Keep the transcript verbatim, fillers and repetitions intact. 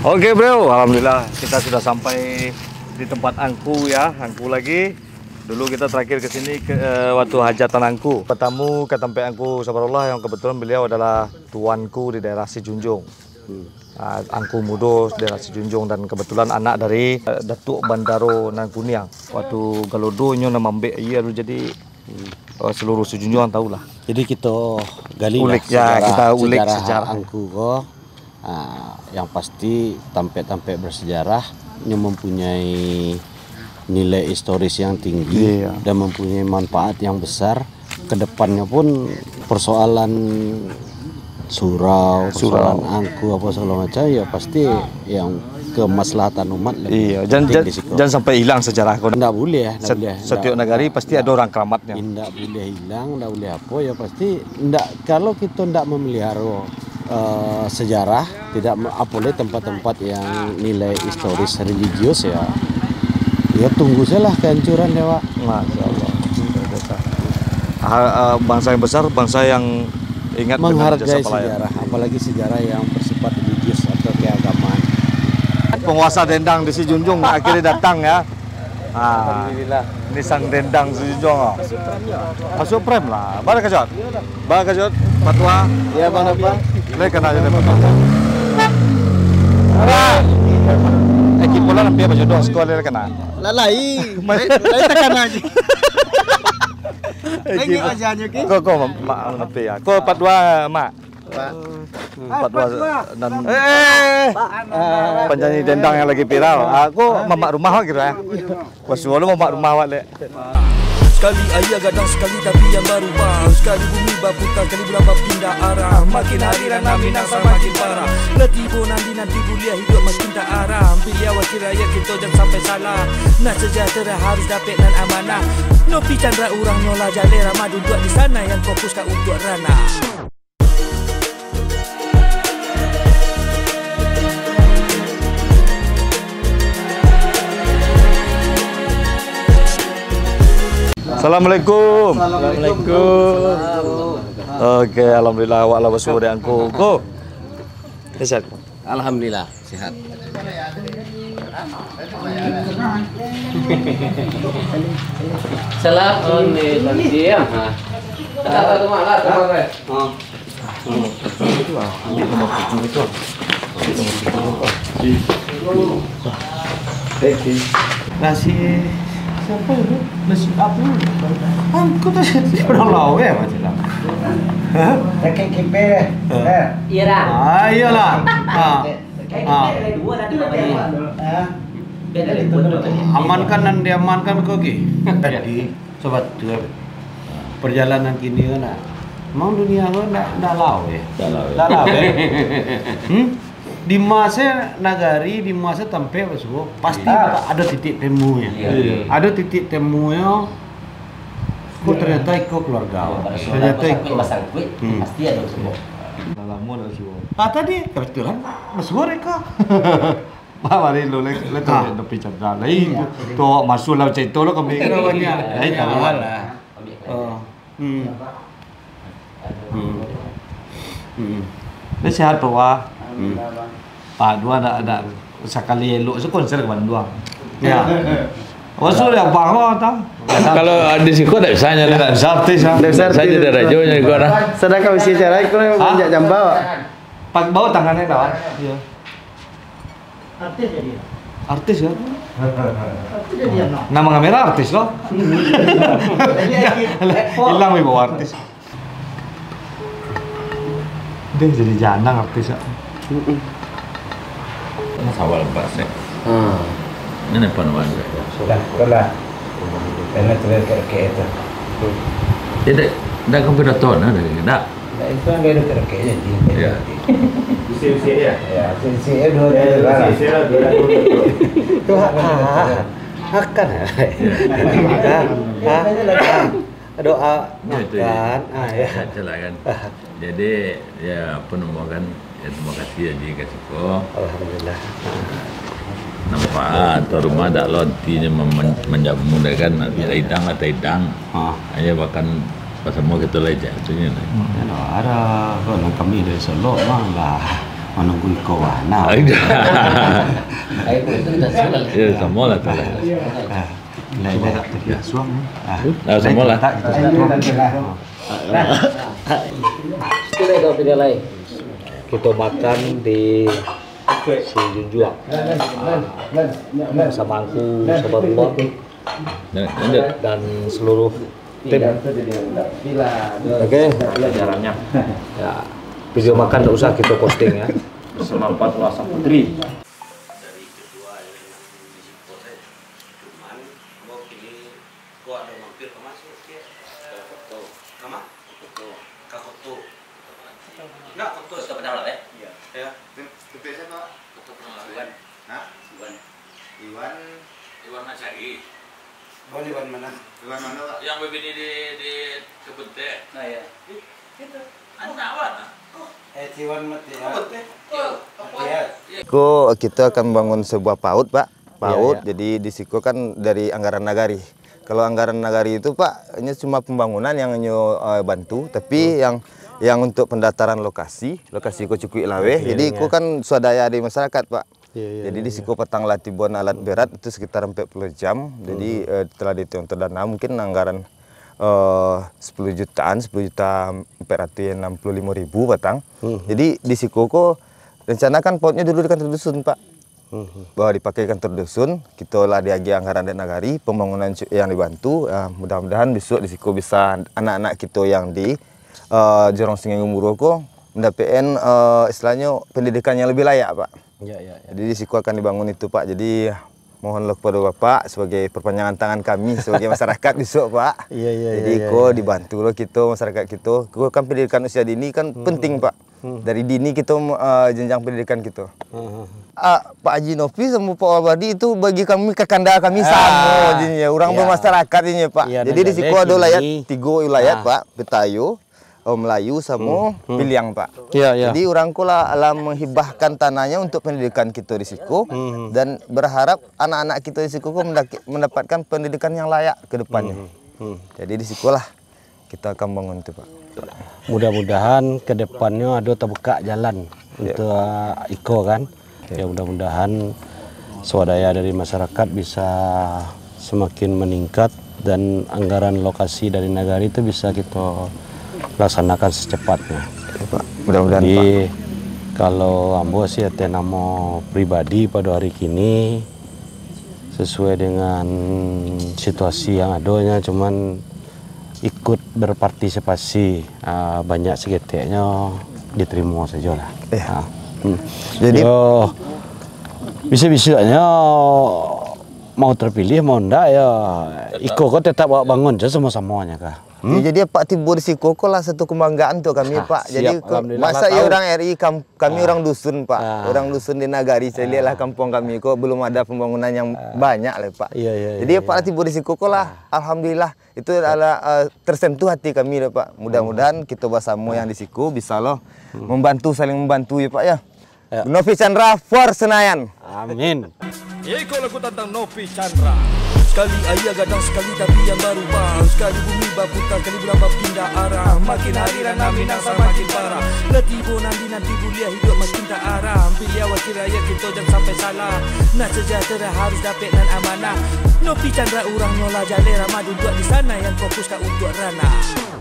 Oke, bro, alhamdulillah kita sudah sampai di tempat angku ya, angku lagi. Dulu kita terakhir ke sini ke, eh, waktu hajatan angku. Pertama ke tempat angku Sabarullah yang kebetulan beliau adalah tuanku di daerah Sijunjung. Hmm. Ah, angku mudo daerah Sijunjung dan kebetulan anak dari, eh, Datuk Bandaro Nan Kuniang. Waktu galodo inyo nan mambek aia dulu jadi, hmm, eh, seluruh Sijunjung tahulah. Jadi kita gali lah. Ulik, ya, sejarah, kita ulik sejarah sejarah. Angku ko. Ah, yang pasti tampek-tampek bersejarah yang mempunyai nilai historis yang tinggi, iya, dan mempunyai manfaat yang besar. Ke depannya pun persoalan surau, surau, persoalan angku apa segala macam, ya pasti yang kemaslahatan umat lebih, iya, jan-, penting jan-, di situ. Jangan sampai hilang sejarah ko. Ndak boleh, ndak boleh. Setiap nagari pasti ada orang keramatnya. Ndak boleh hilang, ndak boleh apa, ya pasti ndak, kalau kita ndak memelihara, eh, sejarah, tidak me-, apolai tempat-tempat yang nilai historis religius ya, ya tunggu sajalah kehancuran ya, Pak. Masya Allah. Ha, eh, bangsa yang besar, bangsa yang ingat dengan menghargai jasa pelayan, sejarah, apalagi sejarah yang bersifat religius atau keagamaan. Penguasa Dendang di Sijunjung akhirnya datang ya. Ah. Alhamdulillah. Nissan Dendang Sijunjung, ah. Pasuprem lah. Baa kecek? Baa kecek, Pak Tua? Iya, Bang, apa? Lai kana aja deh, Pak Tua. Ah. Eh, kipolan hampir apa jodoh sekolah lai kana? Lah, lai. Lai takana aja. Lagi aja nyo, Ki. Ko, ko, mak, mak, apa ya? Ko Pak Tua, Mak. Pak. Hmm, Pak Tua nan, eh, eh, eh, penyanyi dendang yang lagi viral. Aku mamak rumah awak kira, eh. Pas dulu mamak rumah awak, Lek. Sekali aia gadang, sekali tapi yang barubah. Sekali bumi baputa, sekali bulan bapindah arah. Makin hari ranah Minang samakin parah. Lah tibo nan dinanti buliah hiduik makin tak arah. Pilih wakil rakyat kito jan sampai salah. Nak sejahtera harus dapek nan amanah. Nopi candra urang nyo lah jaleh ramah duduk di sana yang fokus ka untuak ranah. Assalamualaikum. Assalamualaikum. Oke, alhamdulillah awak lah basuo dek angku. Ko. Sehat. Alhamdulillah, sehat. Salam, oh, ni, santi, ya. Ha. Tak, tak, tak, tak, tak, tak. Ha. Ambil nomor tujuh tu. Ambil nomor tujuh tu. Thank you. Nasi siapa tu? Nasi apa? Angku tu siapa dah lawa ya macam dah. Hah? Sakit kipe. Ha. Eh. Iya dah. Ah, iyalah. Ha. Sakit kipe ada dua nanti. Ha. Beda dari pun tu. Amankan nan diamankan ko, Ki. Tadi. Sabatuanyo, perjalanan kini ko nah, memang dunia ko ndak, ndak lao, eh. Ndak lao, eh. Ndak lao, eh. Hmm? Di ma se nagari, di ma se tampek basuo, pasti, iya, ado titik temunyo. Iya. Ado titik temunyo, ko ternyata iko keluarga. Iya, ternyata iko. Basangkuik, hmm, pasti ado basuo. Lah lamo ndak basuo. Ah, tadi kebetulan basuo iko. Pak, mari lu, le, le, tu, ah, tapi canda. Lai, iya, tu, tu awak masuk lah cerita lah kami. Kira banyak. Lai, tahu lah. Oh. Hmm. Hmm. Hmm. Lai sehat tu, Wak. Hmm. Pak, dua ada, ada sakali elok se konser ka Bandung. Ya. Masuk lah, Bang, Wak, tau. Kalau di siko ndak bisa nyo, ndak bisa artis, ah. Ndak bisa artis, ndak bisa radio nyo iko, nah. Sadangkan bisi acara iko, hah? Banyak jamba, Wak. Pak, bawa tangannya, kawan. Iya. Artis jadi. Artis kan? Artis jadi anak. Nama kamera artis lo? Hilang wibawa artis. Dia jadi janang artis, ya. Sawal empat sek. Hmm. Ini apa namanya? Sudah, sudah. Karena terkait itu. Tidak, tidak komputer tahun ada, tidak. Nah, itu kan gaya dekat-dekat je, di, ya. Usia-usia dia? Ya, usia-usia dia dua ya, tahun lah. Usia-usia lah, dua tahun. Itu hak, hak, hak. Hakan, ya? Ya. Hak, hak. Doa, ya, itu, makan. Ya. Ah, ya. Itulah kan. Jadi, ya, apa nama kan? Ya, terima kasih aja kat siko. Alhamdulillah. Nampak, ah, tuan rumah dak lo, artinyo mem-, men-, menjamu dah kan, nak idang lah, idang. Ha. Hanya bahkan Pas samo kito lai cak tu nyo lai. Hmm. Yo lah, ado, ko nan kami dari Solok mah lah. Manunggu iko wah, nah. Ai, dah. Ai, itu kita salah. Ya, sama lah, salah. Ah, lain, lain. Ah. Ah, sama lah. Itu dah kau pilih lain. Kita makan di si Junjuak. Sama aku, sama rumah. Ya, lanjut. Dan seluruh tim. Oke. Jajarannya. Ya. Video makan ndak usah kita posting, ya. Bersama Pak Kuasa Putri. Dari kedua yang di Polsek. Cuman, mau kini, kok ada mampir ke masuk, ya? Ke Koto. Ke ma? Ke Koto. Ke Koto. Enggak, Koto. Koto Padang lah, ya? Iya. Ya. Tem-, tempat siapa? Koto Padang lah. Iwan. Hah? Iwan. Iwan. Iwan Mansari. Iwan, Iwan mana? Iwan mana, Pak? Yang babini di, di kebun teh. Nah, iya. Ih, itu. Anak Wan, ah. Eh, si Iwan mati, ya. Kebun teh. Iya. Mati, ya. Iya. Ko, kita akan bangun sebuah paut, Pak. Iya, paut, iya. Jadi di siko kan dari anggaran nagari. Kalau anggaran nagari itu, Pak, hanya cuma pembangunan yang nyo, eh, bantu, tapi Hmm. yang, yang untuk pendataran lokasi, lokasi ko cukuik laweh. Oke, jadi iya. Ko kan swadaya dari masyarakat, Pak. Iya, iya, jadi iya, di siko iya. Patang lah tibuan alat berat itu sekitar empat puluh jam. Jadi, Hmm. eh, telah dihitung dana mungkin anggaran, eh, sepuluh jutaan, sepuluh juta empat ratus enam puluh lima ribu patang. Hmm. Jadi di siko ko rencana kan pautnya dulu di kantor dusun, Pak. Mhm. Bahwa dipakai kantor dusun, kita lah diagih anggaran dari nagari, pembangunan cu-, yang dibantu, ah, mudah-mudahan besok di siko bisa anak-anak kita yang di, eh, Jorong Sungai Gemuruh ko mendapatkan, eh, istilahnya pendidikan yang lebih layak, Pak. Ya, ya, ya. Jadi di siko akan dibangun itu, Pak. Jadi mohonlah kepada Bapak sebagai perpanjangan tangan kami sebagai masyarakat besok, Pak. Iya, iya, iya, iya. Jadi ko dibantulah kita, masyarakat kita. Ko kan pendidikan usia dini kan Mhm. penting, Pak. Hmm. Dari dini kita, eh, jenjang pendidikan kita. Hmm, hmm, hmm. Ah, Pak Haji Nopi sama Pak Wabadi itu bagi kami kakanda kami Ah. samo jinyo. Urang Ya. bermasyarakat jinyo, Pak. Iya, jadi nah, di siko jaleh ado wilayah kini. Tigo wilayah, Ah. Pak. Betayu, eh, Melayu samo Hmm, hmm. Piliang, Pak. Ya, ya. Jadi urang ko lah alah menghibahkan tanahnya untuk pendidikan kita di siko Hmm, hmm. dan berharap anak-anak kita di siko ko mendaki-, mendapatkan pendidikan yang layak ke depannya. Hmm, hmm. Jadi di sikolah kita akan bangun tu, Pak. Mudah-mudahan ke depannya ado tabukak jalan Ya. untuk, ah, iko kan. Ya. Ya, mudah-mudahan swadaya dari masyarakat bisa semakin meningkat dan anggaran lokasi dari nagari tu bisa kita laksanakan secepatnya. Ya, Pak. Mudah-mudahan, Jadi, Pak. kalau ambo sih ateh namo pribadi pada hari kini, sesuai dengan situasi yang adanya, cuman ikut berpartisipasi, ah, banyak saketeknyo diterima sajolah. Eh. Ah. Hmm. Jadi Yo, bisa-bisaknyo mau terpilih, mau ndak, ya, iko ko tetap awak bangun sajo samo-samonyo kah. Hmm? Ya, jadi Pak tibo di siko ko lah satu kebanggaan untuk kami, Ah, Pak. Jadi siap, ko, alhamdulillah, masa lah iya tahu. Orang R I kam-, kami Ah. orang dusun, Pak. Ah. Orang dusun di nagari, caliak lah Ah. kampuang kami ko belum ada pembangunan yang Ah. banyak lah, Pak. Iya, iya, Jadi iya, Pak iya. lah tibo di siko ko lah, Ah. alhamdulillah. Itu adalah, eh, tersentuh hati kami lah, Pak. Mudah-mudahan Hmm. kita basamo Ah. yang di siko bisa lah Hmm. membantu, saling membantu ya, Pak, ya. Ya. Nopi Chandra for Senayan. Amin. Iko lagu tantang Nopi Chandra. Sekali aia gadang, sekali tapi yang barubah. Sekali bumi baputar, sekali bulan bapindah arah. Makin hari rana Minang samakin parah. Lah tibo nan dinanti buliah hiduik makin tak arah. Piliah wakil rakyat kito jan sampai salah. Nak sejahtera harus dapek nan amanah. Nopi Chandra urangnyo lah jaleh ramah. Duduak di sana yang fokus ka untuak ranah.